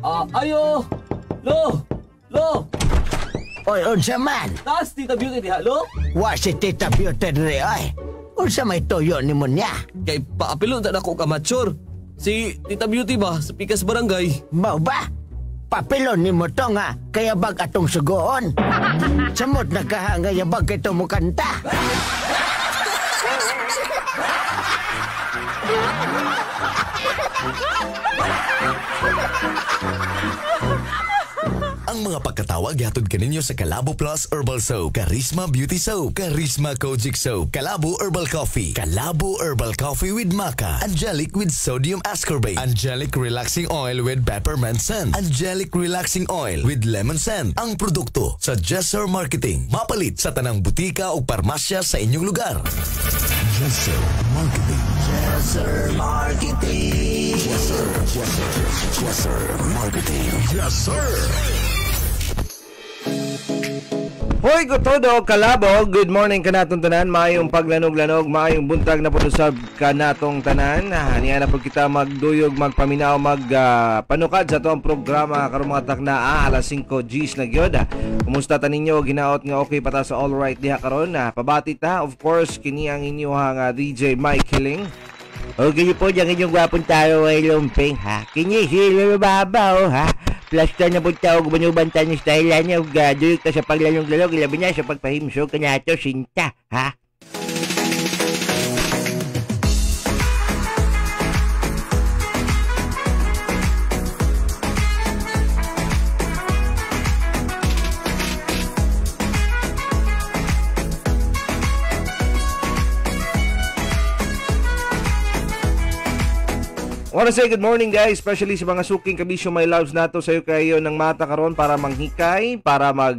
Ayo! Lo! Lo! Oy, unsa man? Taas Tita Beauty diha, lo? Wa si Tita Beauty diri, oy. Unsa may tuyo nimo niya? Kay paapilon ta nako ka mature. Si Tita Beauty ba sa Pikas Barangay? Mao ba? Papilon nimo to nga kaya bag atong sugoon. Samot na kaha nga yabag kay to mukanta. Ang mga pagkatawag gihatod kaninyo sa Kalabo Plus Herbal Soap, Charisma Beauty Soap, Charisma Kojic Soap, Kalabo Herbal Coffee, Kalabo Herbal Coffee with Maca, Angelic with Sodium Ascorbate, Angelic Relaxing Oil with Peppermint Scent, Angelic Relaxing Oil with Lemon Scent. Ang produkto sa Jesser Marketing. Mapalit sa tanang butika o parmasya sa inyong lugar. Jesser Marketing. Jesser Marketing. Jesser, Jesser, Jesser Marketing. Jesser. Hoy, kutodo, kalabo, good morning kanatong tanan, maayong paglanog-lanog, maayong buntag na pud usab kanatong tanan. Niya na pud kita magduyog, magpaminaw, magpanukad sa atong programa karong mga takna, alas 5 Gs na gyud. Kumusta ta ninyo? Ginaot nga okay pa ta sa all right diha karon. Pabati ta, of course, kini ang inyong DJ Mike Hiling. Okay po, ang inyong gwapong tao ay lumping, ha? Kini si Lolo Babaw, ha? Plasta na po tao, gumanuban tayo ng style niya, ug duyog ta sa paglalong-lalong, ilabi na sa pagpahimsog kanato, sinta, ha? Wanna say good morning guys, especially sa mga suking kabisyo my loves nato sayo kayo ng mata karon para manghikay, para mag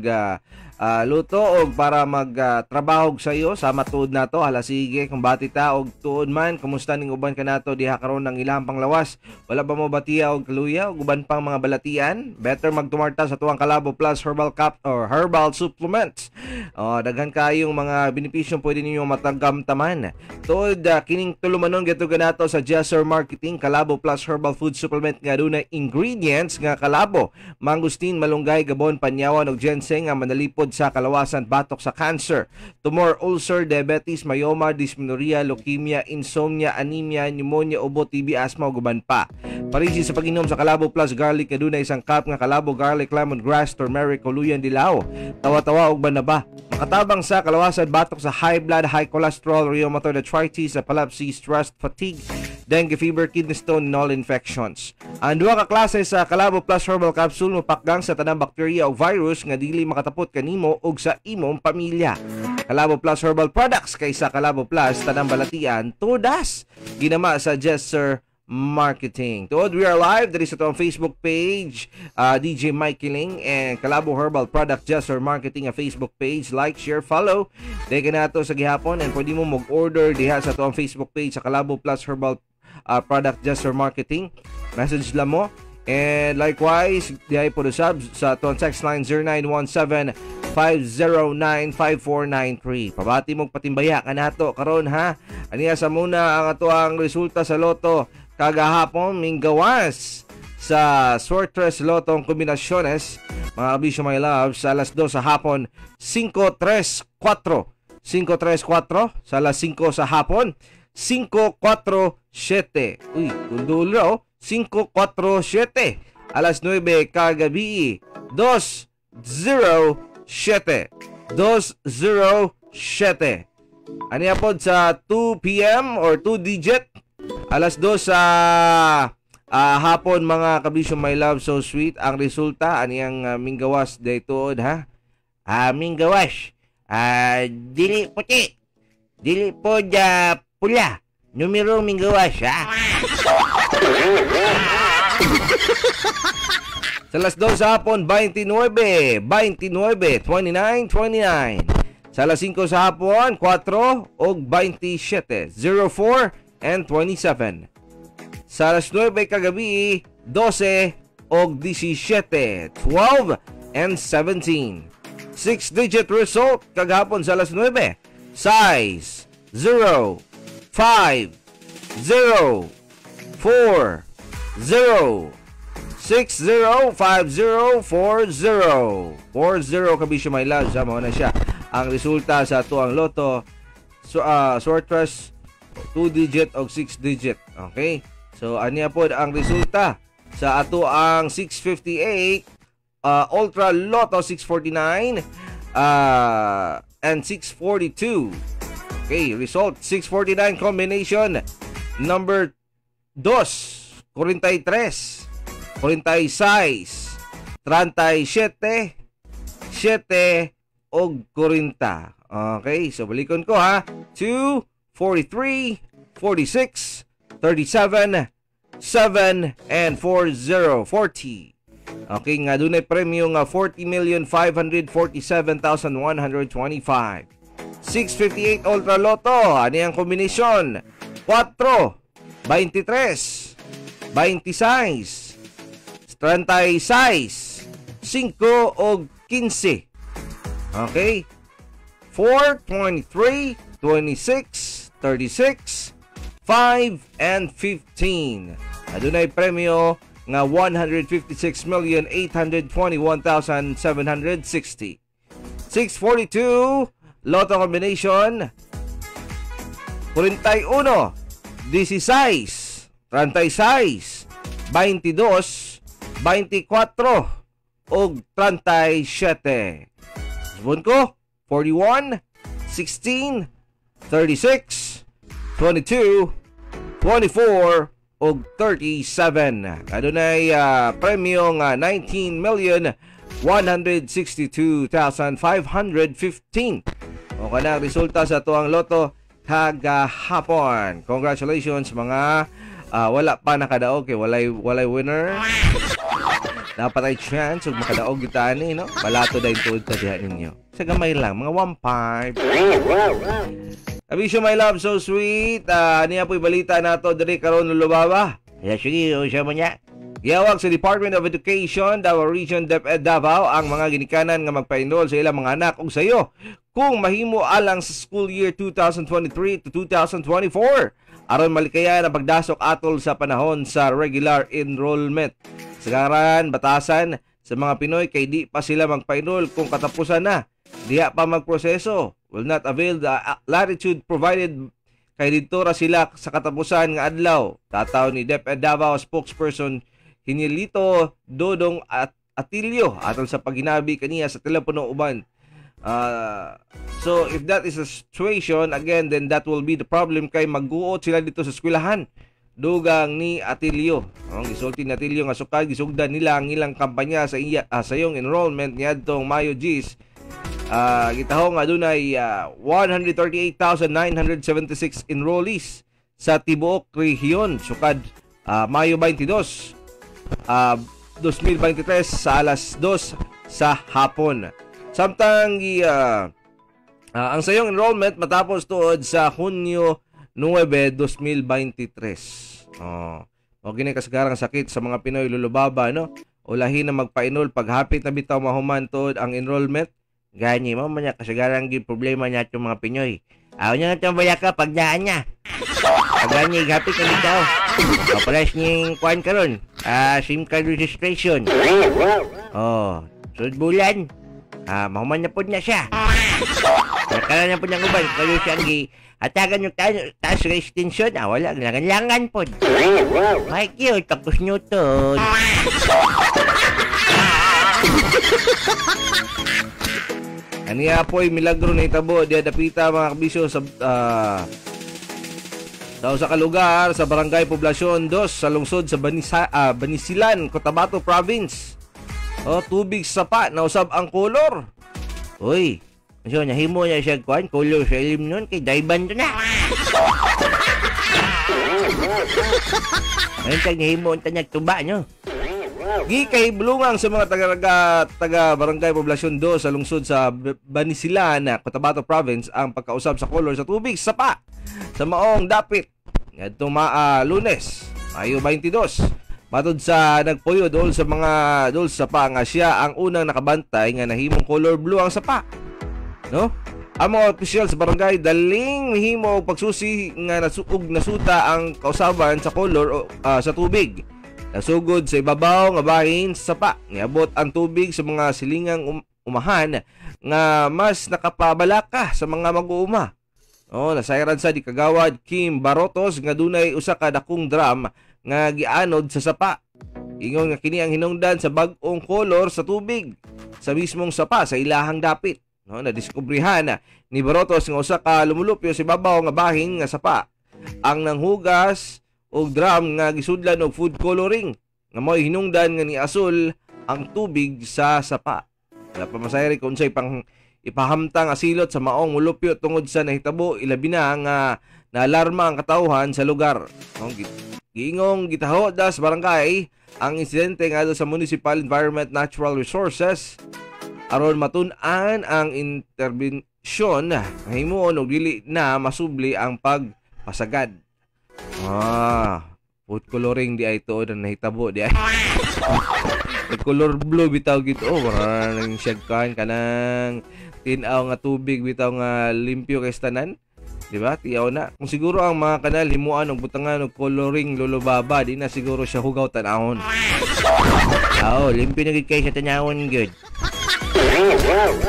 luto og para mag trabaho sa iyo sa matuod nato. Hala sige, kung bati ta og tuod man, kumusta ning uban kanato diha karon ng ilang panglawas? Wala ba mo batiya og kaluya og uban pang mga balatian? Better magtumarta sa tuwang Kalabo Plus Herbal Cup or Herbal Supplements. Oh, daghan kayong mga benepisyo pwede ninyo matagamtaman. Tuod kining tulumanon gatugan nato sa Jesser Marketing Kalabo Plus Herbal Food Supplement nga dunay ingredients nga kalabo, mangustin, malunggay, gabon, panyawan ug ginseng nga manalipod sa kalawasan, batok sa cancer, tumor, ulcer, diabetes, myoma, dysmenorrhea, leukemia, insomnia, anemia, pneumonia, ubo, TB, asthma ug uban pa. Parisi sa pag-inom sa Kalabo Plus Garlic nga dunay isang cup nga kalabo, garlic, lemongrass, turmeric, kuluyan, dilaw, tawa-tawa ug banaba. Makatabang sa kalawasan, batok sa high blood, high cholesterol, rheumatoid arthritis, epilepsy, stress, fatigue, dengue fever, kidney stone, and all infections. Ang duha ka klase sa Kalabo Plus Herbal Capsule mopakgang sa tanang bakterya o virus nga dili makatapot kanimo ug sa imong pamilya. Kalabo Plus Herbal Products kaysa Kalabo Plus tanang balatian tudas. Ginama sa Jesser Marketing. Tuod, we are live diri sa atong Facebook page, DJ Mike Kiling and Kalabo Herbal Product Jesser Marketing a Facebook page. Like, share, follow. Dahil kanato sa gihapon and pwede mo mag-order diha sa atong Facebook page sa Kalabo Plus Herbal Product Jesser Marketing. Message lang mo. And likewise, dihay po usab sa atong text line 0917-509-5493. Pabati mong patimbaya kanato karon ha. Aniya sa muna ang atoang resulta sa loto kagahapon minggawas sa Suertres Lotong Kombinasyones, mga kabisyo my love, sa alas 2 sa hapon 5-3-4. 5-3-4 sa alas 5 sa hapon 5-4-7. Uy, kundulo, 5-4-7. Alas 9 kagabi 2-0-7. 2-0-7. Aniya pod sa 2 p.m. or 2 digit alas 2 sa hapon mga kabisyo my love, so sweet ang resulta aniyang minggawas daytood ha. Minggawas. Dili puti. Dili pod pula. Numero minggawas ha. Sa alas 2 sa hapon 29, 29, 29, 29. Sa alas 5 sa hapon 4 og 27, 04 and 27. Sa alas 9 kagabi 12 og 17, 12 and 17. 6-digit result kagahapon sa alas 9. Size 0 5 0 4 0 60 50 40. 40 kabisyo my love. Sa mao na siya ang resulta sa atuang loto. So, Sortress 2 digit o 6 digit. Okay? So aniya pod ang resulta sa ato ang 658 Ultra Lotto 649 and 642. Okay, result 649 combination number 2, 43, 46, 37, 7 og 40. Okay, so balikon ko ha. 2, 43, 46, 37, 7, and 40, 40. Okay, nga dunay premyo nga 40,547,125. 658 Ultra Lotto, ani ang kombinasyon? 4, 23, 26, 36, 5 og 15. Okay? 4, 23, 26, 36, 5, and 15. Adunay premyo nga 156,821,760. 642 Lotto combination 41, 16, 36, 22, 24 ug 37. Subon ko 41, 16, 36, 22, 24 ug 37. Adunay premyo nga 19,162,515. O kanang resulta sa tuang loto kagahapon. Congratulations mga wala pa nakadaog kay walay winner. Dapat ay chance ug makadaog kita ani, no? Balato dahil tuod ta diha ninyo. Sa gamay lang, mga 1.5. Abisyo my love, so sweet. Niya po'y balita nato diri karon Lulubaba. Ya sige, usa mo niya. Giyawag sa Department of Education, Davao Region, DepEd Davao ang mga ginikanan nga magpa-enroll sa ilang mga anak og sayo kung mahimo alang sa school year 2023 to 2024 aron malikayan ang pagdasok atol sa panahon sa regular enrollment. Sagaran batasan sa mga Pinoy kay di pa sila magpa-enroll kung katapusan na. Diha pa magproseso. Will not avail the latitude provided kay didto ra sila sa katapusan nga adlaw. Tataw ni DepEd Davao spokesperson Hinilito Dodong at Atilio atol sa paginabi kaniya sa telepono uban. So if that is a situation again, then that will be the problem kay magguot sila dito sa eskwelahan. Dugang ni Atilio. Ang gisulti ni Atilio nga sukad gisugdan nila ang ilang kampanya sa iya sa iyong enrollment niadtong Mayo 10. Gitaho nga dunay 138,976 enrollees sa tibuok rehiyon sukad Mayo 22, 2023 sa alas 2 sa hapon. Samtang ang sayong enrollment matapos tuod sa Hunyo 9, 2023. Oh, o gini kasagarang sakit sa mga Pinoy Lulubaba, no? Ulahin na magpa-enroll paghapit na bitaw mahuman tuod ang enrollment. Gani mo man kasagaran gyud problema nato mga Pinoy. Aw niya nga baya ka pagdaan niya. Pag gani hapit na bitaw. Kapares ning kuan karon. SIM card registration. Oh, sud bulan. Mahuman na pod na siya. Karon na pod ang uban kayo siya gi hatagan yung taas extension. Wala langan-langan pod. Mike yun, tapos Newton. Aniya po'y milagro na itabo diya dapita mga kabisyo sa sa usa ka lugar sa Barangay Poblacion 2 sa lungsod sa Banisilan, Cotabato Province. Oh, tubig sapa nausab ang kolor. Uy, so nahimo niya siya kuan kolor sa ilim nun kay daiban to na. Ayun tag nahimo unta niya tuba nyo. Gikay bulungang sa mga taga Barangay Poblacion 2 sa lungsod sa Banisilan, Cotabato Province ang pagkausab sa kolor sa tubig sapa sa maong dapit ngadtong Lunes, Mayo 22. Matod sa nagpuyo dol sa mga dol sa sapa nga siya ang unang nakabantay nga nahimong color blue ang sapa. No? Ang mga opisyal sa barangay daling mihimo og pagsusi nga nasuog nasuta ang kausaban sa color sa tubig. Nasugod sa ibabaw nga bahin sa sapa. Niabot ang tubig sa mga silingang umahan nga mas nakapabalaka sa mga mag-uuma. Oh, nasayran sa di kagawad Kim Barotos nga dunay usa ka dakong drum nga gianod sa sapa. Ingon nga kini ang hinungdan sa bag-ong kolor sa tubig sa mismong sapa sa ilahang dapit. No, nadiskubrihan ni Barotos nga usa ka lumulupyo sa ibabaw nga bahin nga sapa ang nanghugas og drum nga gisudlan og food coloring nga mo'y hinungdan nga niasul ang tubig sa sapa. Wala pa masayri kung unsay pang ipahamtang asilot sa maong mulupyo tungod sa nahitabo, ilabi na nga naalarma ang katawhan sa lugar. No, giingong gitaho das barangay ang insidente ngadto sa Municipal Environment Natural Resources aron matun-an ang interbensyon himuon og dili na masubli ang pagpasagad. Ah, food coloring di ay tuod ang nahitabo di ay. Color blue bitaw gito. Oh, wala nang siyagkan kanang tin-aw nga tubig bitaw nga limpyo kay tanan. Di ba? Tiyaw na. Kung siguro ang mga kanal himuan og butangan og coloring lolobaba, di na siguro siya hugaw tan-awon. Oo, limpyo na gid kay sa tanawon gyud.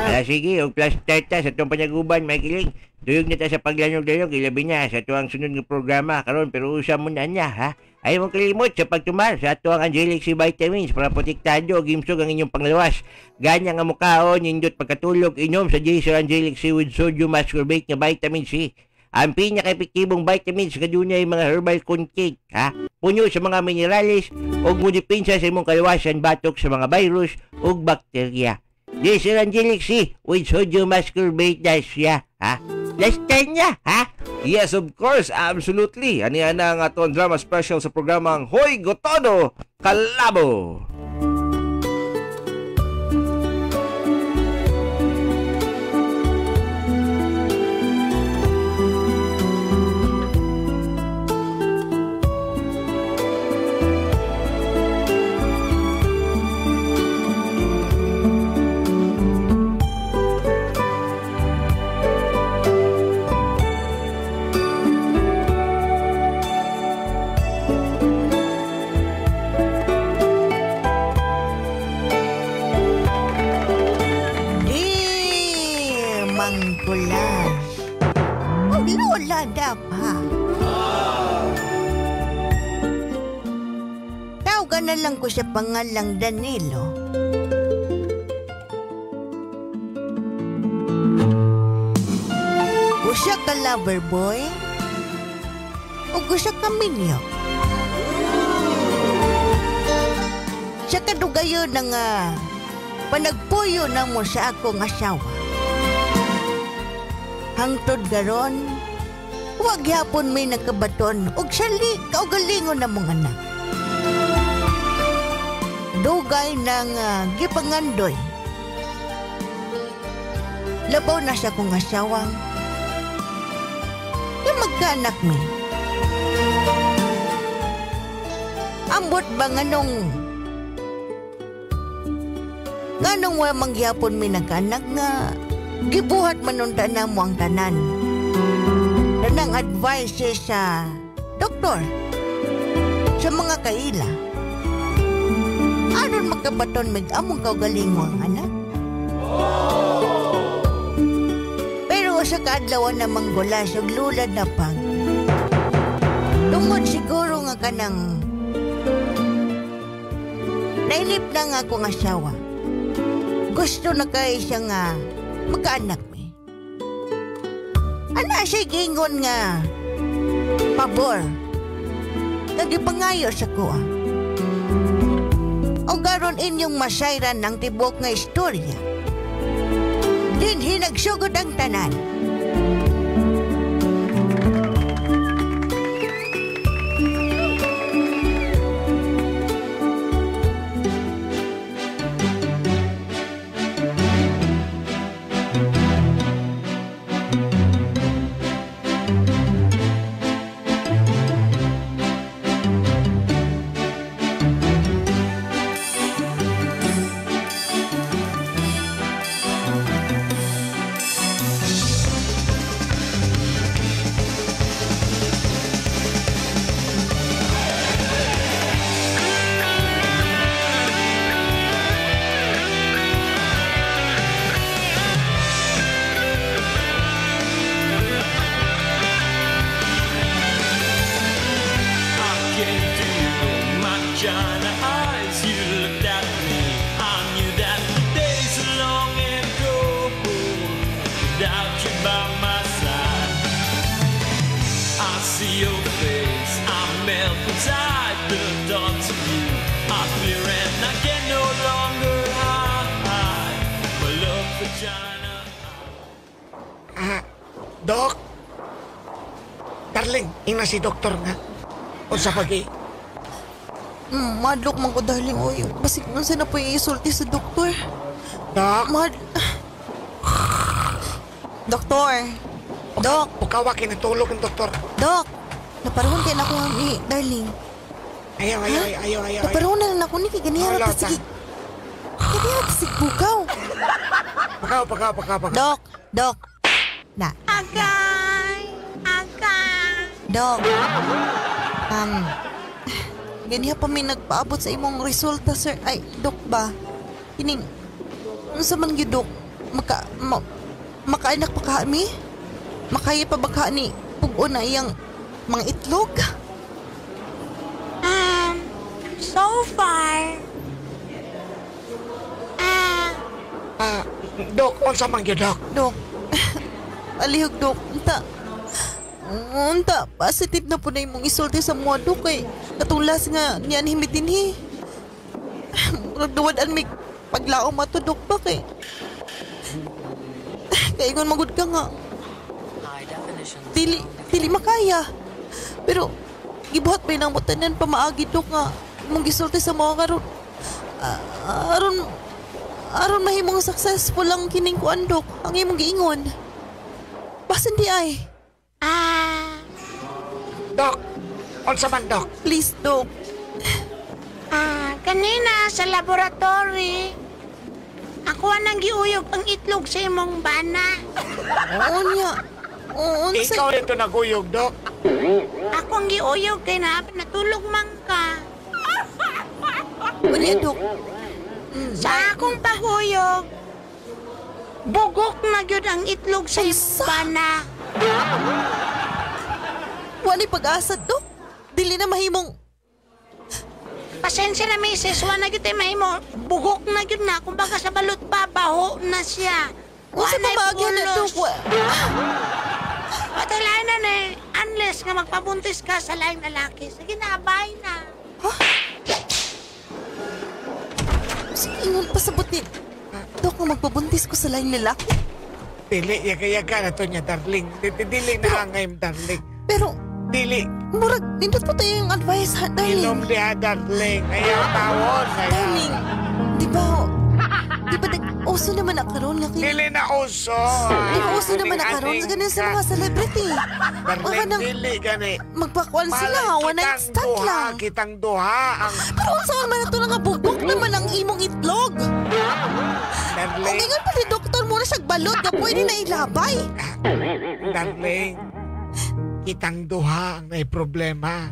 Ala sige, og plus tarta sa atong panaguban, Michaeling. Duyog na ta sa paglanog-lanog, ilabi na sa atuang sunod nga programa karon pero usa mo na niya, ha? Ay mong kalimot sa pagtumar sa atuang Angelic C Vitamins para protektado og himsog ang inyong panglawas. Ganya nga mukaon, nindot pagkatulog, inom sa Jason Angelic C with sodium ascorbate nga vitamin C. Ang pinaka-epektibong vitamins kadunay mga herbal content, ha? Puno sa mga minerales ug modepensa sa imong kalawasan batok sa mga virus ug bakterya. Jason Angelic C with sodium ascorbate na siya, ha? Last time niya, ha? Yes, of course, absolutely. Aniya na ang atong drama special sa programang Hoy Gotodo Kalabo. Tawag na lang ko sa pangalang Danilo. Usa ka lover boy o usa ka minyo. Sa kadugayon nga panagpuyo na mo sa akong asawa. Hangtod garon, wag yapon may nakabaton og sali kaugalingon na mong anak. Dugay ng gipangandoy. Labaw na sa kong asawang yung magkaanak mi. Ambot ba nganong wa mangyapon mi nagkaanak nga gibuhat manunta na mo ang tanan. Tanang advices sa doktor, sa mga kaila. Aron makabaton mig among kaugalingon ang anak. Pero sa kaadlawan na manggulas og lulad na pag. Tungod siguro nga kanang nainip na nga akong asawa. Gusto na kay siya nga magkaanak mi. Ana siya gingon nga pabor. Kagipangayo sa kuha. O garon inyong masayran ng tibok nga istorya. Dinhi nagsugod ang tanan. Dok! Darling, ina si doktor nga. Unsa pagi? Madlok man ko, darling. Oy, basig unsa na po isulti sa doktor. Dok! Doktor! Dok! Pukawa kinatulog ang doktor. Dok! Naparoon kay nako ni darling. Ayaw, ayaw, ayaw, ayaw, ayaw. Naparoon na lang ako ni kay ganiha Wala ra ta sige. Ganiha ta sige bukaw. Pakaw, pakaw, pakaw, pakaw. Dok! Dok! Na. Agay! Agay! Dok. Ganiha pa may nagpaabot sa imong resulta, sir. Ay, dok ba? Kining, unsa man gyud, dok? Makaanak pa ka mi? Makaya pa ba ka ni pug-on na iyang mga itlog? So far, Dok, unsa man gyud, dok? Dok, alihog, dok. Unta, positive na po na imong isulti sa mga, dok. Kay katong last nga niyan himitin, he. Murag duwad-an may paglaom ato, dok ba kay? Kaingon magud ka nga. Dili makaya. Pero gibuhat pa nang tanan pamaagi, dok, nga imong gisulti sa mga karon. Aron mahimong successful ang kining kuan, dok, ang imong giingon. Basin di ay. Dok, unsa man, dok? Please, dok. Kanina sa laboratory, ako ang giuyog ang itlog sa imong bana. Oo niya. Oo, unsa. Ikaw rin to naguyog, dok. Ako ang giuyog kay natulog man ka. Wala, dok. Sa akong pag-uyog, bugok na gyud ang itlog sa imong bana. Wala pag-asa, dok. Dili na mahimong. Pasensya na, misis. Wala gyud tay mahimo. Bugok na gyud na. Kumbaga sa balot pa, baho na siya. Unsa Wala pa maagi na, pulos. dok? Patay na na eh. Unless nga magpabuntis ka sa laing lalaki. Sige na, bye na. Ha? Sige, ingon pasabot ni dok nga magpabuntis ko sa laing lalaki. Dili, yaga-yaga na to niya, darling. Dili na angay, darling. Pero, dili. Murag, nindot po tayo yung advice, ha, darling. Inom niya, darling. Ayaw tawon. Ayaw. Darling, di ba, uso naman na karon nga kay Dili na uso. Di ba uso naman na karon sa ganun sa mga celebrity? Darling, dili gani. Magpakuan sila, one night stand lang. Kitang duha ang Pero unsa man na ito nga bugok naman ang imong itlog. Darling. O ingon pa ni doktor muna siyang balot nga pwede na ilabay. Darling, kitang duha ang may problema.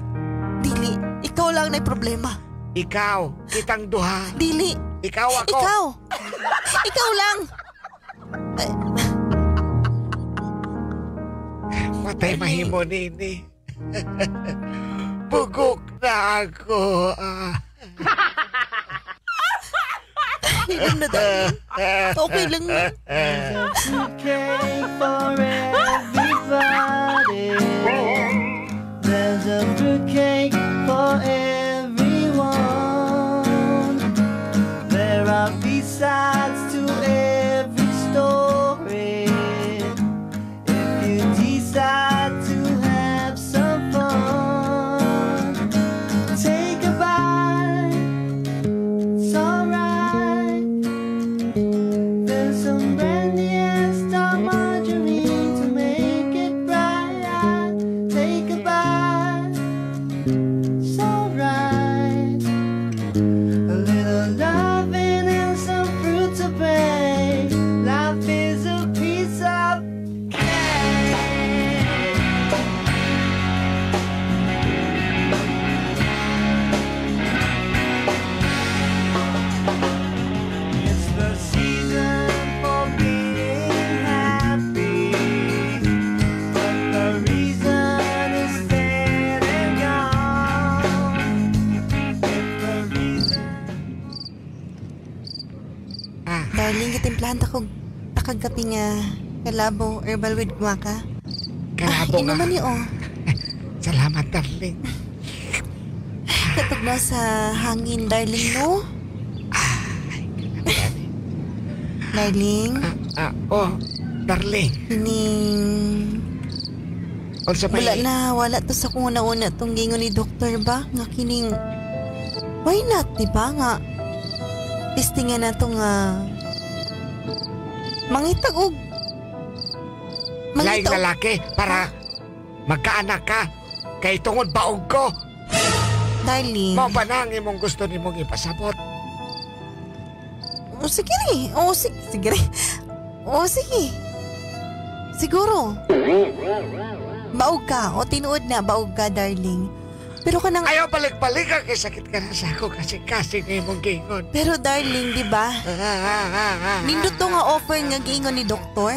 Dili, ikaw lang na problema. Ikaw, kitang duha. Dili. Ikaw ako. Ikaw. Ikaw lang. Matay mahimo nini. Bugok na ako. Hilom na, darling. Okay lang. Cake for everybody. There's a fruitcake for everyone. There are B-sides to every story. If you decide to have some fun, take a bite. It's alright. There's some brandy and star margarine to make it bright. Take a bite. It's alright. A little loving and some fruit to break. Life is a piece of cake. It's the season for being happy, but the reason is dead and gone. If the reason Darling, gitimplahan ta kog takag kape nga kalabo herbal with guaca. Kalabo nga. Inuman ni oh. Salamat, darling. Katog na sa hangin, darling, no? Darling? Oh, darling. Kining Unsa may Wala na, wala to sa kung una-una tong gingon ni doktor ba? Nga kining, why not, di ba? Nga, testingan na to nga, mangitag og, laing mangita og, lalaki para magkaanak ka. Kay tungod baog ko. Darling. Mao ba na ang imong gusto nimong ipasabot? O sige rin. O sige, sige rin. O sige. Siguro. Baog ka. O tinuod na, baog ka, darling. Pero kanang... Ayaw balik-balik ka kay sakit ka na sa ako kasi kasi nga imong gingon. Pero darling, di ba? Nindot to nga offer nga giingon ni doktor.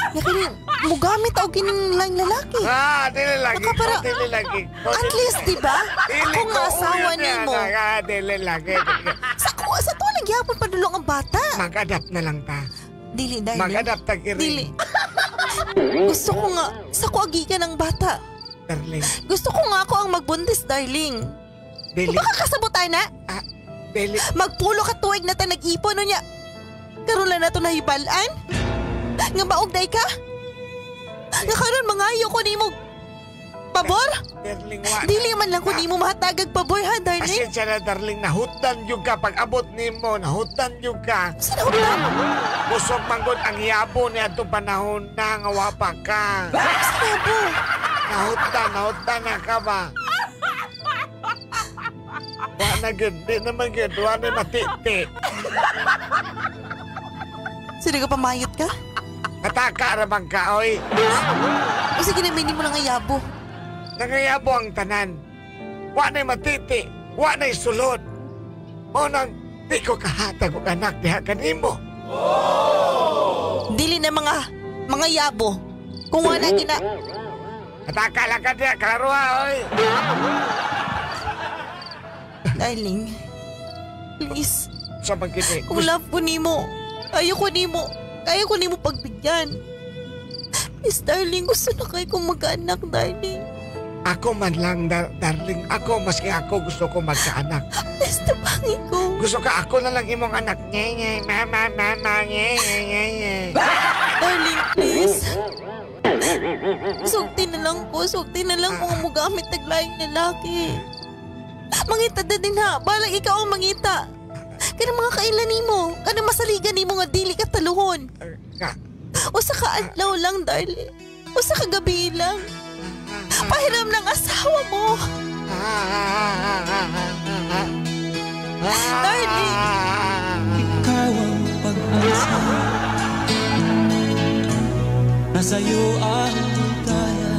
Nga kining mugamit og kining laing lalaki. Ah, dili lagi. Nakapara- Dili lagi. At least, di ba? Ako nga asawa nimo. Ah, dili lagi. Sa ko sa to lang gyapon padulong ang bata. Mag-adapt na lang ta. Dili, darling. Mag-adapt ta kiri. Dili. Gusto ko nga sa ko agikan ang bata. Darling. Gusto ko nga ako ang magbuntis, darling. Dili. Baka kasabutan na. Ah, dili. Magpulo ka tuig na ta nag-ipon no niya. Karon lang nato nahibalan. Nga baog day ka. Nga karon mangayo ko nimo pabor. Darling, wa. Dili man lang ko nimo mahatagag pabor ha, darling. Pasensya na, darling. Nahutan yung ka. Pag abot nimo, nahutan yung ka. Sa nahutan? Busog manggod ang yabo ni atong panahon na nga wa pa ka. Sa yabo? Nahutan, nahutan na ka ba? Wa na gyud, di naman gyud, wa na matiti. Sino ka pamayot ka? Kataka ra man ka, oy. O sige na, mo lang ang yabo. Nangayabo ang tanan. Wa na matiti, wa na sulod. Mao nang di ko kahatag og anak diha kanimo. Dili na mga yabo. Kung wala gina... Kataka lang ka diha, klaro ha, oy. Darling, please. Sa pagkiti. Kung love ko nimo, ayaw ko nimo, kaya ko nimo pagbigyan. Please, darling, gusto na kayo kong magkaanak, darling. Ako man lang, darling. Ako, maski ako, gusto ko magkaanak. Please, tabangin ko. Gusto ka, ako na lang imong anak. Nye, nye, mama, mama, nye, nye, nye, nye. Darling, please. Sugti na lang ko, sugti na lang kung mugamit taglayang lalaki. Mangita na din ha, balag ikaw ang mangita. Kana mga kailan nimo, kana masaligan nimo nga dili ka taluhon. O sa kaadlaw lang, darling. O sa kagabi lang. Pahiram ng asawa mo. Darling. Ikaw ang pag-asa. Nasa'yo ang ligaya.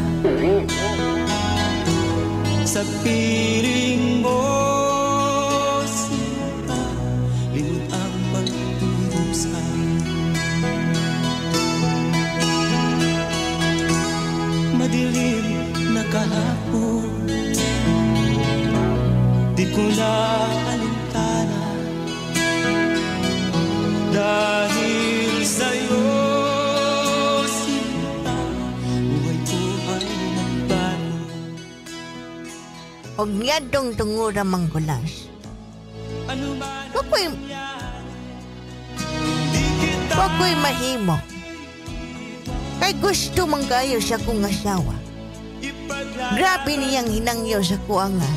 Sa piling mo, sinta, limot ang pagdurusa. Madilim na kahapon, di ko na alintana. Dahil sa'yo, sinta, buhay ko ay nagbago. Og niadtong tungura manggulas. Wako'y mahimo. Kay gusto man kayo sa akong asawa. Grabe niyang hinangyo sa kuha nga.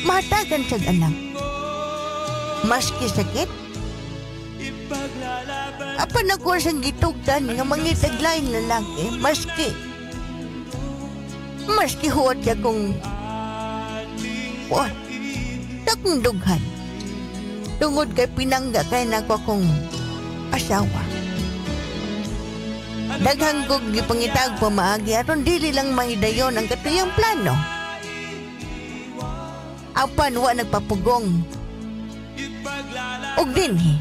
Mahatagan siyang anak. Maski sakit, apan ako siyang gitugtan nga mangitaglaing lalaki, maski huwat siya kung huwat, akong dughan. Tungod kay pinangga kay nako akong asawa. Daghang kog gipangitag pamaagi aron dili lang mahidayon ang katuyang plano. Apan wa nagpapugong. Og dinhi.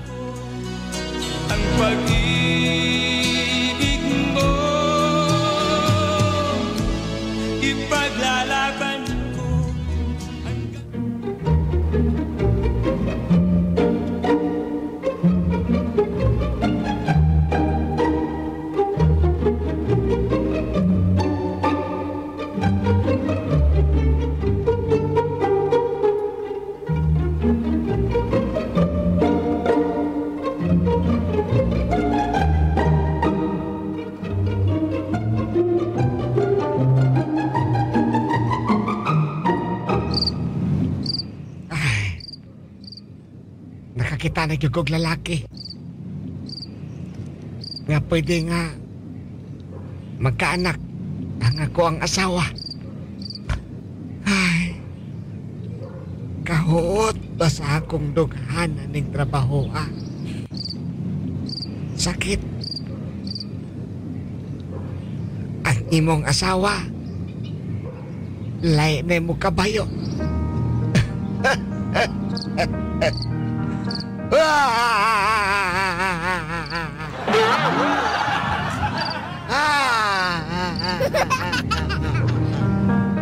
Ang pag-ibig mo, ipaglalaban ko. Nakakita na gyud kog lalaki. Nga pwede nga magkaanak ang ako ang asawa. Ay, kahuot ba sa akong dughan ning trabaho, ha? Sakit. Ang imong asawa, lahi na mo kabayo.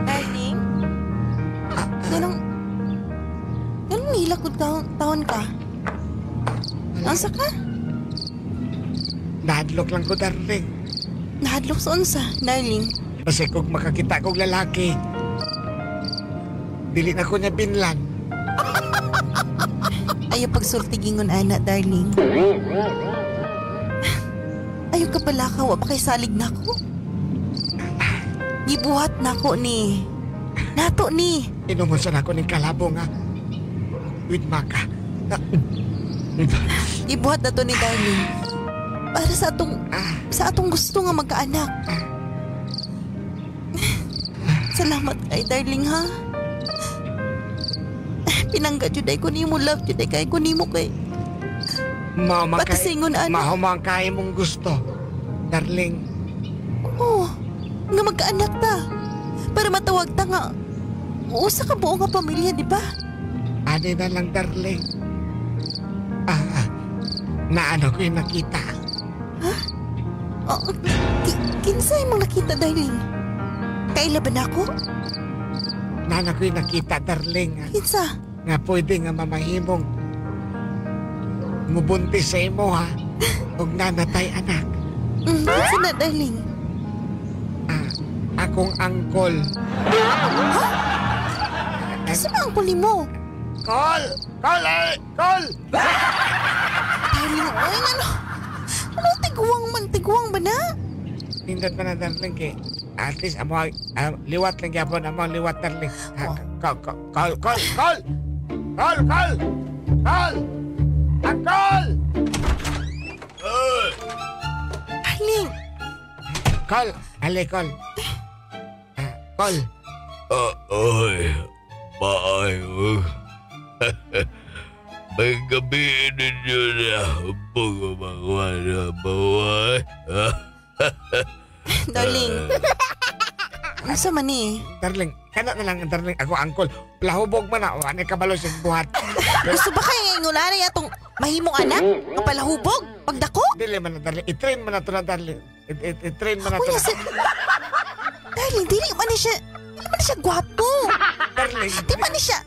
Darling? Ganong... Ganong nilakod taon ka? Unsa ka? Nahadlok lang ko, darling. Nahadlok sa unsa, darling? Kasi kung makakita kong lalaki, dili na ko niya binlan. Ayaw pagsulti gingon ana, darling. Ayaw ka pala ka, wa pa kay salig na ko. Gibuhat na ko ni. Nato ni. Inumon sa nako ning kalabo nga. With maka. Gibuhat na to ni, darling. Para sa atong gusto nga magkaanak. Salamat kay darling, ha. Pinangga jud ay ko nimo, love jud ay kay ko nimo kay. Patasingon ano. Mahumang kay mong gusto, darling. Oo, nga magkaanak ta. Para matawag ta nga usa ka buo nga pamilya, di ba? Ani na lang, darling. Naano ko yung nakita. Ha? Oh, kinsay mong nakita, darling? Kaila ba na ako? Naano ko yung nakita, darling. Kinsa? Nga pwede nga mamahimong mubuntis sa imo, ha? Ug nanatay anak. Kinsa na, darling? Akong angkol. Ha? Kinsa ba angkol nimo? Kol! Kol! Eh! Kol! Darling, oy, ano? Ano, tiguang man, tiguang ba na? Nindot pa na, darling, kay at least, amo, liwat lang yapon, amo, liwat, darling. Kol! Kol! Kol! Kol! Kol! Kol! Kol! Angkol! Darling! Kol! Ali, kol! Kol! Oy, maayo. May gabi ninyo na bugumagawa baway. Darling. Ano man eh? Darling, kana na lang, darling. Ako, angkol. Lahubog man na. O, ano kabalo sa buhat. Gusto ba kayo ngayon atong mahimong anak? Kapalahubog? Pagdako? Dili man na, darling. I-train man na ito na, darling. I-train man na ito na. Darling, dili man na siya. Dili man na siya gwapo. Darling. Di man na siya.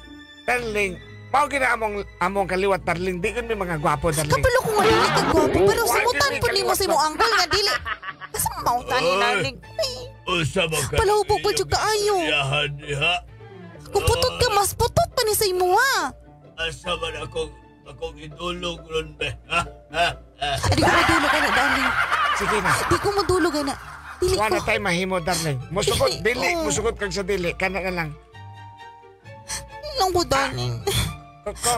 Darling. Mao gina among kaliwat, darling. Di may mga gwapo, darling. Kapalo ko nga dili ka gwapo, pero sumutan po nimo sa imong angkol nga dili. Asa mautan ni darling? Palahubog pa jud kaayo. Kung putot ka, mas putot pa ni sa imuha. Asa man akong idulog ron be. Di ko madulog ana, darling. Sige na. Di ko madulog ana. Dili ko. Wala tayo mahimo, darling. Musugot, dili. Musugot kag sa dili. Kana na lang. Lang ko, darling.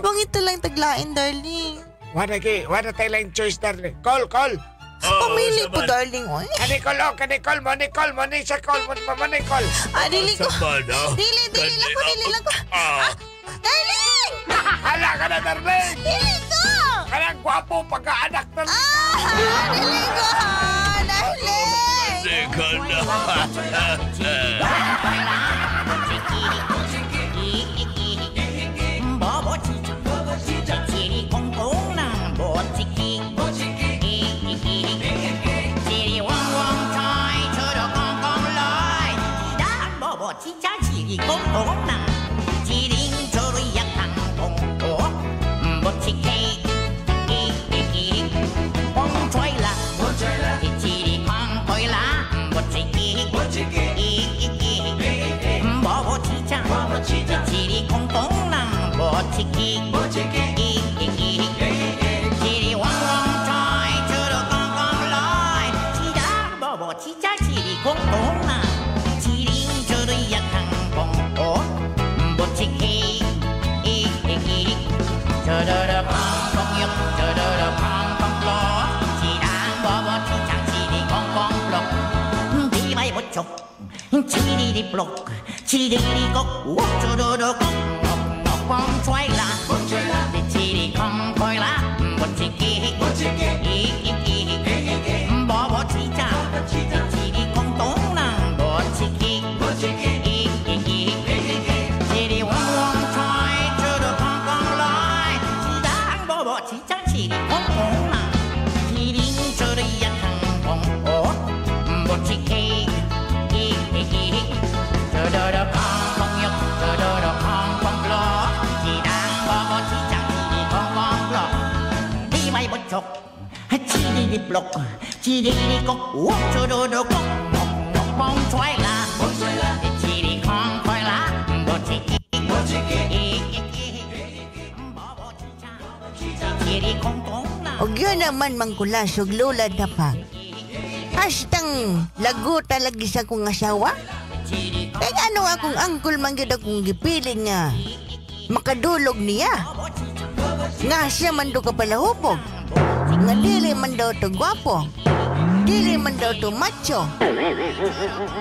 Bangit lang taglain, darling. Wala tayo lang choice, darling. Call, call. Pamili po, darling. Oy. Kani call, oh, kani call, money call, money sa call, money call. Ah, dili ko. Dili, dili lang ko, dili lang ko. Ah, darling! Hala ka na, darling! Dili ko! Kanang gwapo pagkaanak, darling. Ah, dili ko, darling! Dili ka na. Da da da. 치리리블록 치리리꼭 우쭈루루꼭 뻥吹啦치리콩콩라 무치기 이기기 뭐뭐치자 치리콩동랑 무치기 이기기 치리왕왕吹주루콩콩라이 치당 뭐뭐치자 치리콩콩랑 치링주리야탕콩 무치기 이기기 주루루콩콩육 주루루콩콩블록 치당 뭐뭐치자 치리콩콩블록 디바이보촉 치리리블록 치리리꼭 우쭈루루꼭 뻥吹啦치리콩콩라 무치기 이기기 치리콩콩라 Og yun naman mangkulas og lula tapag. Hastang lago talaga sa akong asawa. Kaya ano akong angkol man gyud akong gipiling nga makadulog niya. Nga siya man do kapalahubog. Nga dili man daw to gwapo. Dili man daw to macho.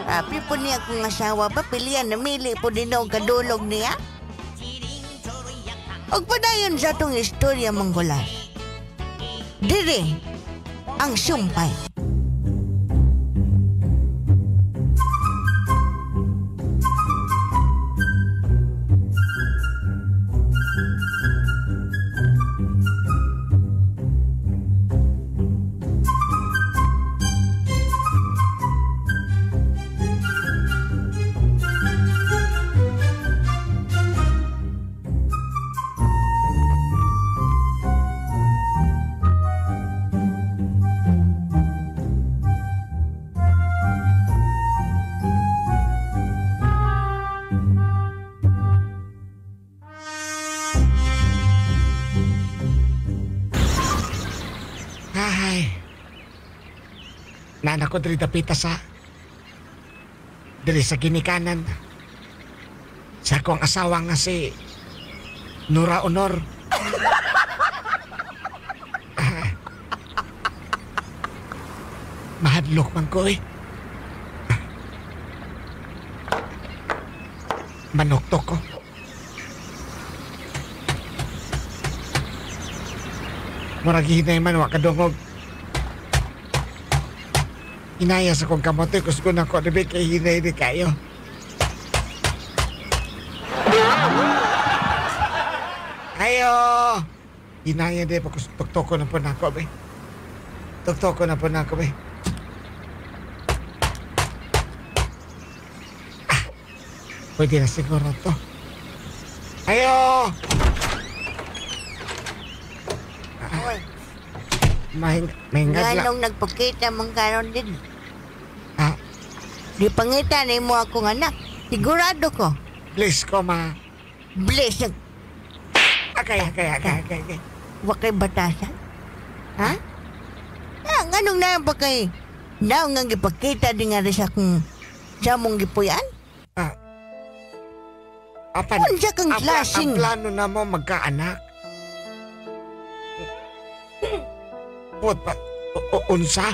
Tapi po niya akong asawa pa, pilihan namili po din daw kadulog niya. Og padayon sa atong istorya mangkulas. Diri ang sumpay. Ay. Nana ko diri dapita sa diri sa ginikanan sa akong asawa nga si Nora Honor. Mahadlok man ko eh. Manuktok ko. Murag hinay man wa kadungog. Hinaya sa kong kamote, kusgo na ko, dibi kay hinay di kayo. Ayo! Hinaya di pa, tuktok ko na po na ako, be. Tuktok ko na po na ako, be. Ah, pwede na siguro to. Ayo! Mahingad lang. Nganong nagpakita mong karon din. Ah. Di pangita na mo akong anak. Sigurado ko. Bless ko, ma. Bless. Okay. Wa kay batasan? Ha? Ah, nganong na ba kay naong nga gipakita din nga rin sa akong sa mong gipuyan? Ah. Apan, unsa kang klaseng ang plano na mo magkaanak? Pot pa, unsa?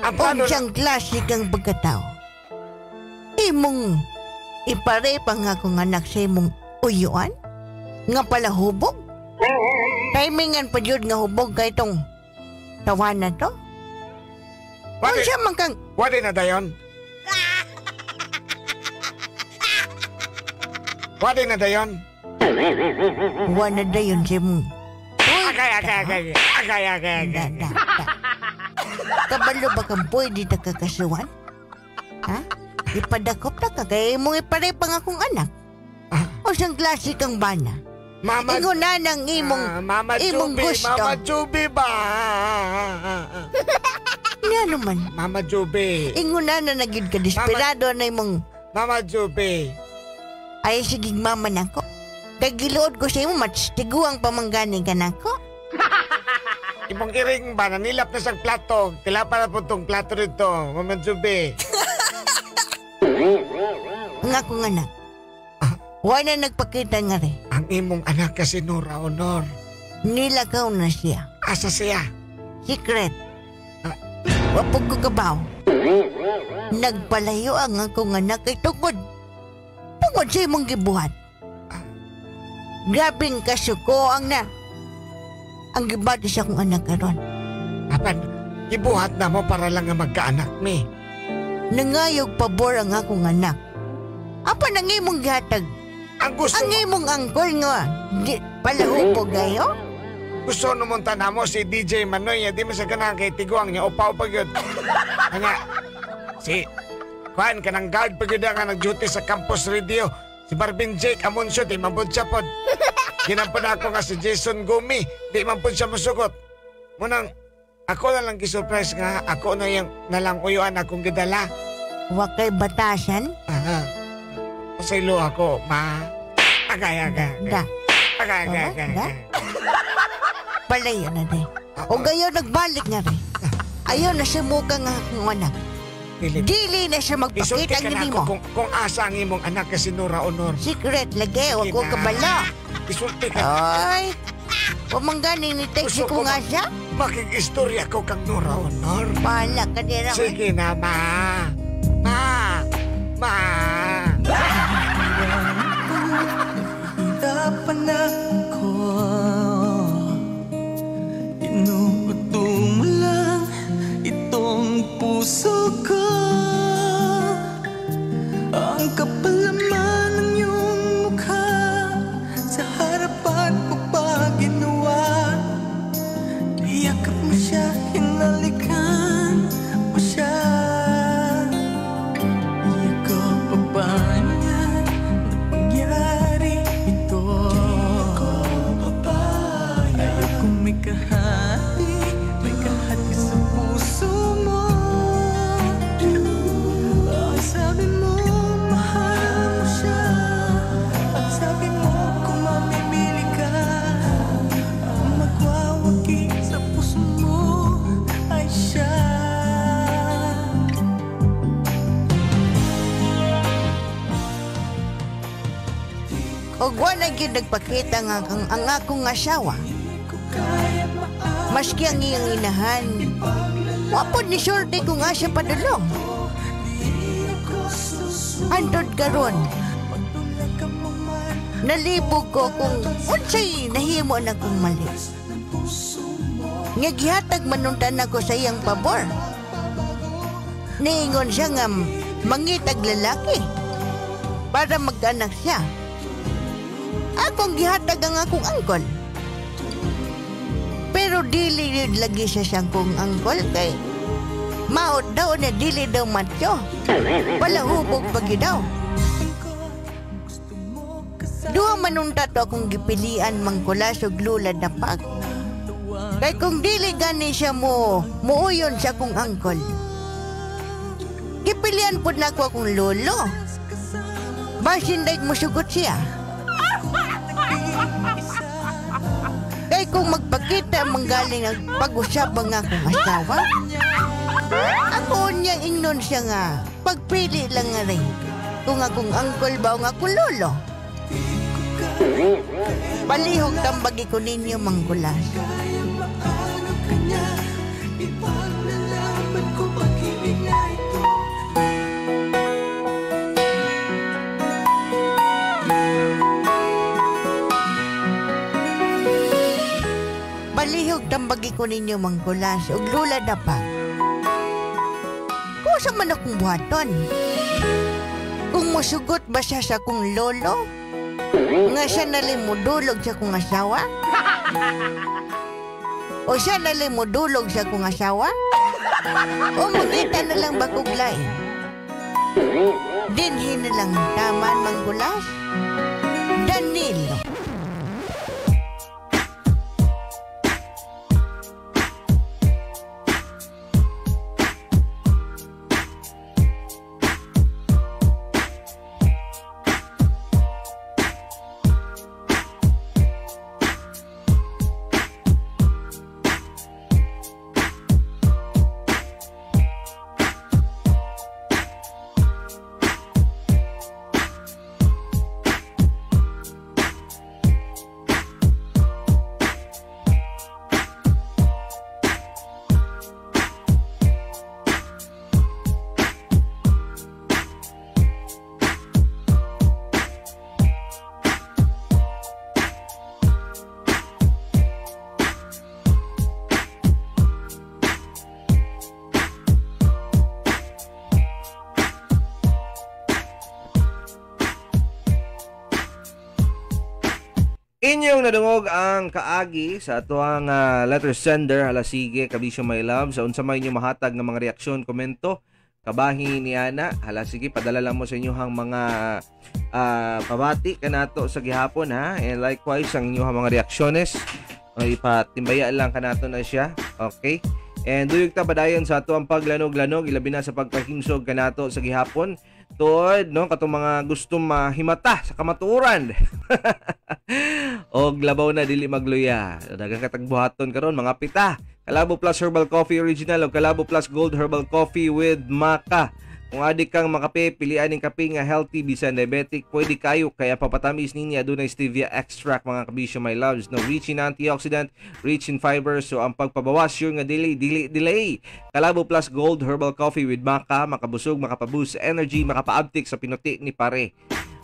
Ang plano unsang klase kang pagkatao? Imong ipare pa nga akong anak sa imong uyuan? Nga pala hubog? Timingan pa yun nga hubog kay itong tawanan to? Unsa man kang wala na dayon? Wala na dayon? Wala na dayon sa imong Agay. Kabalo ba kang pwede na kakasuhan? Ha? Ipadakop na ka, kaya imong iparepang akong anak. O siyang klase kang bana? Mama, ingon na ng imong, Mama imong Juby, gusto. Mama Juby ba? Nga naman. Mama Juby. Ingon na na naging ka, desperado na imong... Mama Juby. Ay, sige, mama na ko. Kagilood ko sa imo, matstiguang pamangganing ka na ko. Imong iring ba, nanilap na siyang plato. Kailangan pa na po itong plato rito, Mama Juby. Ang akong anak. Wala na nagpakita nga rin. Ang imong anak kasi Nora Honor. Nilakaw na siya. Asa siya? Secret. Wapog ko kabaw. Nagpalayo ang akong anak kay tungod sa imong gibuhat. Grabing kasuko ang na ang gibati sa akong anak karon. Apan, gibuhat na mo para lang nga magkaanak mi. Nangayog pabor ang akong anak. Apan ang imong gihatag? Ang gusto ang imong angkol nga di palahubog gayo? Gusto numunta na mo si DJ Manoy, di man sa ganahan kay tiguang niya upaw pa gyud. Nga si kuan kanang guard pa gyud nga nag-duty sa campus radio. Si Marvin Jake Amoncio, di man pud siya pod. Ginampun ako nga si Jason Gumi, di man pud siya musugot. Munang ako na lang gisurprise nga ako na yung nalang uyuan akong gidala. Wa kay batasan? Aha. Pasaylo ako, ma. Agay, agay, agay. Da. Agay, agay, agay, Da? agay. Palayo na din. O gayon nagbalik nga rin. Ayaw na siya muka nga akong anak. Dili. Dili na siya Isulti magpakita ka na nga ako nimo. kung asa ang imong anak kasi Nora Honor. Secret lagi, wag ko Sige na. kabala. Isulti ka. Ay, pamangganing ni text Gusto ko ko nga siya. Makig-istorya ko kang Nora Honor. Bahala ka nila. Sige na, ma. Ma. Ma. Nahihirapan ako. Inuuto mo lang itong puso ko. Ang kapal naman ng iyong mukha, sa harapan ko pa ginawa. Iyakap mo siya, hinalikan mo siya. Di ako papayag na mangyari ito. Ayokong may kahati sa puso mo. Ang sabi mo, mahal mo siya. At sabi mo, kung mamimili ka, ang magwawagi sa puso mo ay siya. Og wa na gyud nagpakita nga ang akong asawa. Maski ang iyang inahan, wa pod ni sulti ko nga siya padulong. Hantod karon, nalibog ko kung unsay nahimo na kong mali. Nga gihatag manuntan ako sa iyang pabor. Niingon siya nga mangitag lalaki para mag-anak siya. Akong gihatag ang akong angkol. Pero dili yun lagi siya siyang kong angkol kay maot daw na dili daw macho. Palahubog pagi daw. Duha manunta to akong gipilian mangkulas og lula na pag. Kay kung dili gani siya mo, muuyon siya kong angkol. Gipilian pud nako akong lolo. Basin daig musugot siya. Kay kung magpakita manggaling ang pag-usap ang akong asawa, ako niya ingnon siya nga, pagpili lang nga rin kung akong angkol ba o nga akong lolo. Palihog tambagi ko ninyo manggulas. Palihog tambagi ko ninyo manggulas ug lula na pa. Kusa man akong buhaton. Kung musugot ba siya sa akong lolo? Nga siya nalimudulog sa akong asawa? O siya nalimudulog sa akong asawa? O mangita na lang ba kog lain? Dinhi na lang taman manggulas? Danilo. Inyong nadungog ang kaagi sa atuang letter sender. Hala sige, kabisyo my love, sa unsa may inyong mahatag nga mga reaksyon, komento kabahin ni ana. Hala sige, padala lang mo sa inyong mga pabati kanato sa gihapon ha, and likewise ang inyong mga reaksyones o ipatimbaya lang kanato na siya. Okay? And duyog ta padayon sa atuang paglanog-lanog, ilabi na sa pagpahimsog kanato sa gihapon. Tuod no katong mga gusto mahimata sa kamatuoran. Og labaw na dili magluya. Daghang katagbuhaton karon mga pita. Kalabo Plus Herbal Coffee Original o Kalabo Plus Gold Herbal Coffee with Maca. Kung adik kang makape, pilian ning kape nga healthy bisan diabetic, pwede kayo kaya papatamis ninyo adunay stevia extract mga kabisyo my loves. No, rich in antioxidant, rich in fiber, so ang pagpabawas sure nga dili dili delay. Kalabo Plus Gold Herbal Coffee with Maca, makabusog, makapaboost energy, makapaabtik sa pinuti ni pare.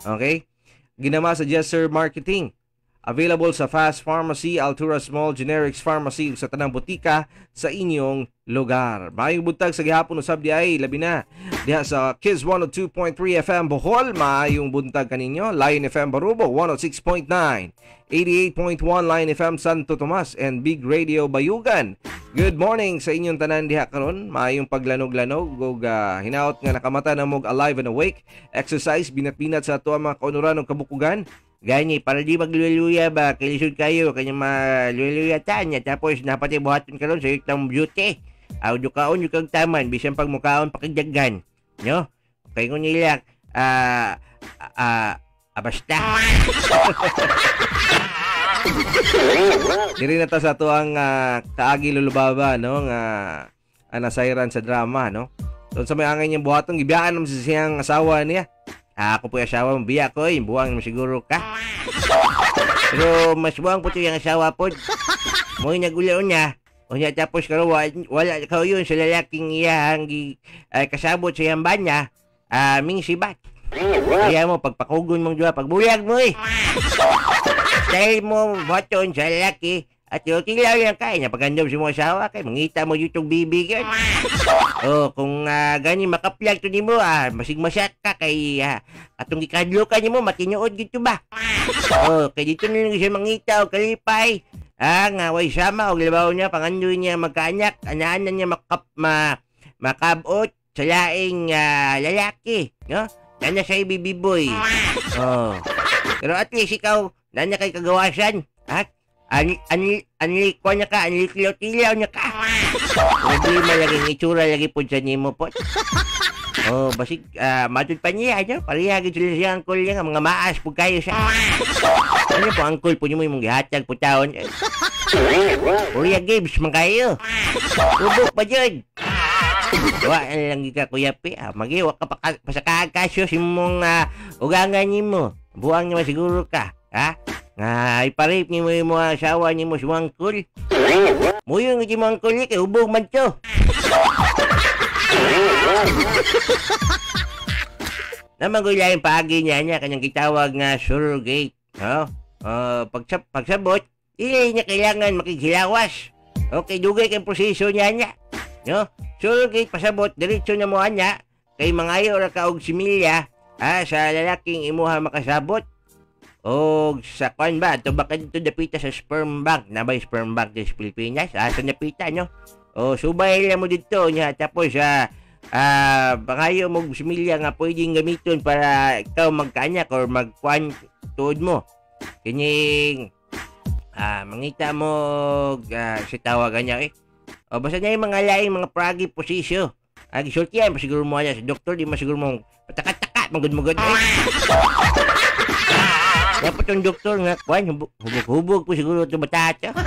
Okay? Ginama sa Jesser Marketing. Available sa Fast Pharmacy, Altura Small Generics Pharmacy ug sa tanang butika sa inyong lugar. Maayong buntag sa gihapon usab di ay labi na diha sa Kiss 102.3 FM Bohol, maayong buntag kaninyo. Lion FM Barubo 106.9, 88.1 Lion FM Santo Tomas and Big Radio Bayugan. Good morning sa inyong tanan diha karon. Maayong paglanog-lanog ug hinaot nga nakamata na mog alive and awake. Exercise binat-binat sa ato ang mga kaunuran ug kabukugan. Gani, para di magluluya ba, kailisod kayo, kanya maluluya tanya, tapos napati buhaton karon sa itang beauty. Aw, dukaon yung kag taman, bisan pag mukaon pakigdaggan. No? Okay, kung nila, basta. Diri na ta sa ato ang kaagi lulubaba, no, nga anasayran sa drama, no. So, sa may angay niyang buhaton, gibiyaan naman sa siyang asawa niya. Ako po yung asawa mo, biya ko eh, buwang naman siguro ka. Pero mas buwang po ito yung asawa po. Mo'y nagulaon niya. O niya tapos karo, wala ka yun sa lalaking iyang kasabot sa iyang banya, ming sibat. Kaya mo, pagpakugon mong duha, pagbulag mo eh. Style mo, buhaton sa lalaki, at yung tilaw yan kaya, napagandom si mong asawa kay mangita mo yung bibig yun. Oh, kung gani makaplag to nimo, masigmasak ka kay atong gikadlo ka nimo matinuod gito ba. Oh, kay dito na lang siya mangita og kalipay. Nga way sama og labaw niya pangandoy niya magkaanak, anaanan niya makabot sa laing lalaki, no? Nana sa bibiboy. Oh. Pero at least ikaw nana kay kagawasan, ha? Anli ko niya ka, anli tilaw niya ka. Problema lagi ng itsura lagi po sa nimo po. Oh, basig matud pa niya, ano? Pareha gid sila siya angkol niya, mga maas po kayo siya. Ano po angkol po nimo imong gihatag po taon. Korea Games man kayo. Tubok pa jud. Wa lang ka Kuya P. Magiwa ka pa pasakakasyo sa imong ugangan nimo. Buang naman siguro ka, ha? Nga, iparip ni mo yung mga asawa ni mo si Wangkul. Muyong si Wangkul ni, kay hubog man to. Naman ko yung paagi niya niya, kanyang gitawag nga surrogate. No? Pagsabot, hindi niya kailangan makikilawas. Okay, dugay kay proseso niya niya. No? Surrogate, pasabot, diretso na mo niya, kay mangayo ra ka og similya, sa lalaking imuha makasabot. O sa kwan ba, ito baka dito napita sa sperm bank. Nabay sperm bank sa Pilipinas? Sa napita, no? O subay lang mo dito niya. Tapos, pangayo mo similya nga pwedeng gamiton para ikaw magkaanak or magkwan tuod mo. Kining, mangita mo si tawagan niya eh. O basta niya yung mga laing mga pragi posisyo. Gisultihan, siguro mo niya sa doktor, di masiguro mong patakataka, magud-mugod eh. Dapat yung doktor nga, kwan, hubog-hubog po siguro ito batata.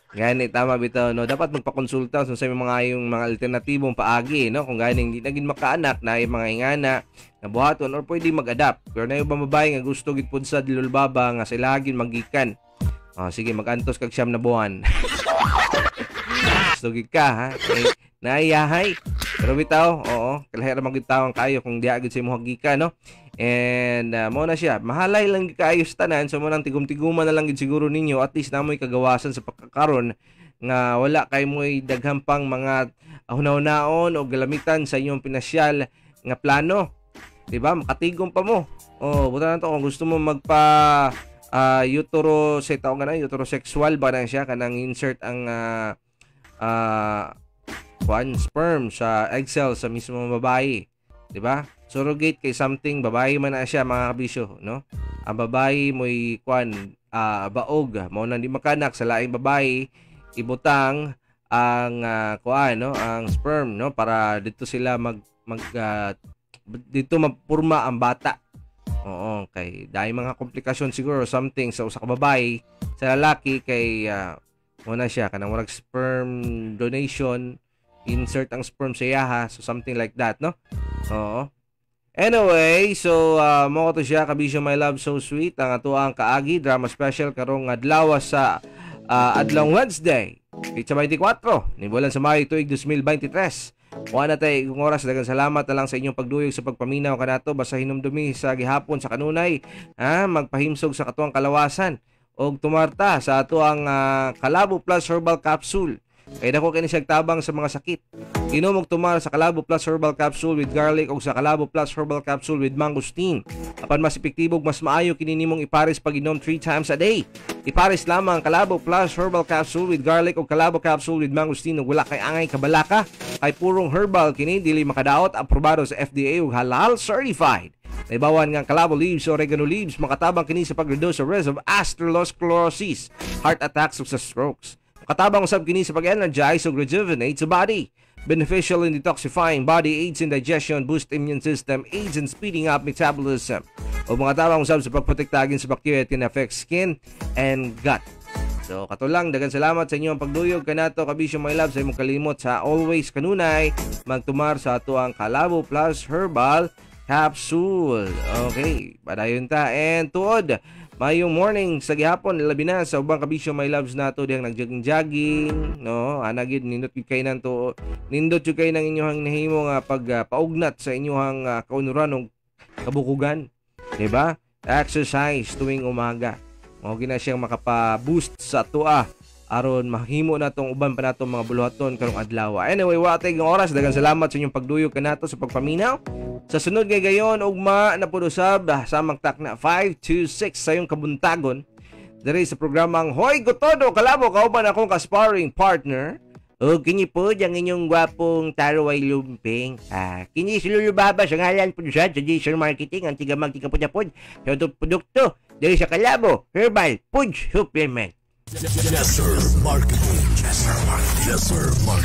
Gani, tama bitaw, no? Dapat magpakonsulta sa mga yung mga alternatibong paagi, no? Kung ganing di naging makaanak na yung mga ingana, na buhaton, or pwede mag-adapt. Pero na yung babae nga gusto gid pud sa lulbaba nga sila gid magikan. Oh, sige, mag-antos kag 9 na buwan. Gusto gid ka, ha? Eh, naiyahay. Pero bitaw, oo, kalahira magid tawang kayo kung diha gid sa imong gikan, no? And mo na siya, mahalay lang kaayo sa tanan, so mo nang tigum-tiguma na lang gid siguro ninyo, at least namoy kagawasan sa pagkakaron nga wala kay moy daghan pang mga hunahunaon o galamitan sa inyong pinasyal nga plano. Diba? Makatigom pa mo. Oh, buta na to kung gusto mo magpa Utero sa tawag na uterosexual ba na siya, kanang insert ang kuan sperm sa egg cell sa mismo babae, di ba? Surrogate kay something babae man na siya, mga kabisyo, no? Ang babae mo'y kuan baog, mao nang di makanak sa laing babae, ibutang ang kuan, no, ang sperm, no, para dito sila mag mag dito mapurma ang bata. Oo, kay dahil mga komplikasyon siguro something sa usa ka babae sa lalaki kay muna siya kanang murag sperm donation, insert ang sperm sa iyaha, so something like that, no? Oo. Anyway, so mo to siya, kabisyo my love, so sweet ang atoang kaagi drama special karong adlaw sa adlawng Wednesday, petsa 24 ni bulan sa Mayo tuig 2023. Wa na tay kung oras, daghang salamat na lang sa inyong pagduyog sa pagpaminaw kanato. Basta hinumdumi sa gihapon sa kanunay, ha, magpahimsog sa katuang kalawasan og tumarta sa atoang Kalabo Plus Herbal Capsule. Kay dako kini siya tabang sa mga sakit. Inom og tumar sa Kalabo Plus Herbal Capsule with garlic o sa Kalabo Plus Herbal Capsule with mangosteen. Apan mas epektibo ug mas maayo kini nimong ipares pag-inom 3 times a day. Ipares lamang ang Kalabo Plus Herbal Capsule with garlic o Kalabo Capsule with mangosteen ug wala kay angay kabalaka. Kay purong herbal kini, dili makadaot, aprobado sa FDA ug halal certified. Naibawan nga ang Kalabo leaves o oregano leaves makatabang kini sa pag-reduce sa risk of atherosclerosis, heart attacks ug sa strokes. Katabang usab kini sa pag-energize ug rejuvenate sa body. Beneficial in detoxifying body, aids in digestion, boost immune system, aids in speeding up metabolism. O mga tabang usab sa pagprotektagin sa bacteria that can affect skin and gut. So katulang, daghang salamat sa inyong pagduyog kanato, kabisyo my love. Sa imong kalimot sa always kanunay magtumar sa atoang Kalabo Plus Herbal Capsule. Okay, padayon ta and tuod. Mayong morning sa gihapon, labi na sa ubang kabisyo my loves nato dihang nagjogging-jogging, no? Ana gid, nindot gyud kay nang to, nindot gyud kay nang inyong nahimo nga pag paugnat sa inyong kaunuran og kabukugan, di ba? Exercise tuwing umaga. Mao gina siyang makapa-boost sa atoa aron mahimo natong uban pa natong mga buluhaton karong adlaw. Anyway, wa tay oras. Daghang salamat sa inyong pagduyog kanato sa pagpaminaw. Sa sunod ngay gayon, ugma na pud usab samang takna 5 to 6 sa iyong kabuntagon diri sa programang Hoy Gotodo Kalabo, kauban akong ka-sparring partner. O kini po ang inyong gwapong taraway lumping. Kini si Lulu Baba sa ngalan po siya sa Jason Marketing, ang tigamag tigapod-apod sa itong produkto diri sa Kalabo Herbal Food Supplement. Yes, sir. Marketing. Yes, sir. Marketing. Yes, sir. Marketing.